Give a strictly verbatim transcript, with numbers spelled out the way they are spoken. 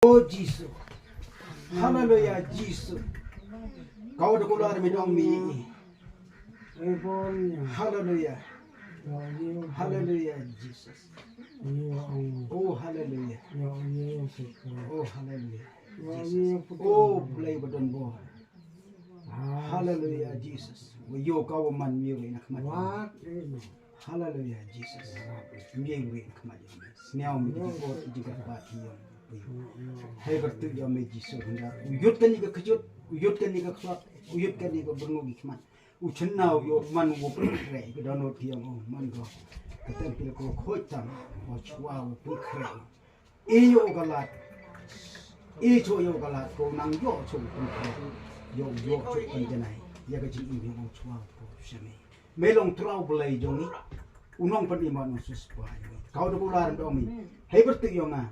Oh Jisu. Haleluya Jisu. Kau da kular mi dong mi. Haleluya. Haleluya Jisu. Oh haleluya. Oh haleluya. Jisu. Oh Blei ba don bor. Haleluya Jisu. Wa ïoh ka wa man ïoh na khmat. Haleluya Jisu. Ïoh ïoh na khmat. Sniaw mi di bor di ka ba ti ïoh. Hei bertu ïoh me Jisu hynda. U ïoh kani ka kjut, u ïoh kani ka khlot, u ïoh kani ka berngu ki khmat. U chynna u ïoh man u pynkhreh ka download ki ïoh man ko. Ka tem pil ko khoi tam. U chwa u pynkhreh. I ïoh ka lad. I cho ïoh ka lad ko nang ïoh cho u pynkhreh. Ïoh ïoh cho kan janai. Ïa ka jingim ïoh u chwa ko shane. Me long Trai Blei jong ngi. U nongpynim ba nongsiewspah jong ngi. Kau da kular dong mi. Hei bertu ïoh nga.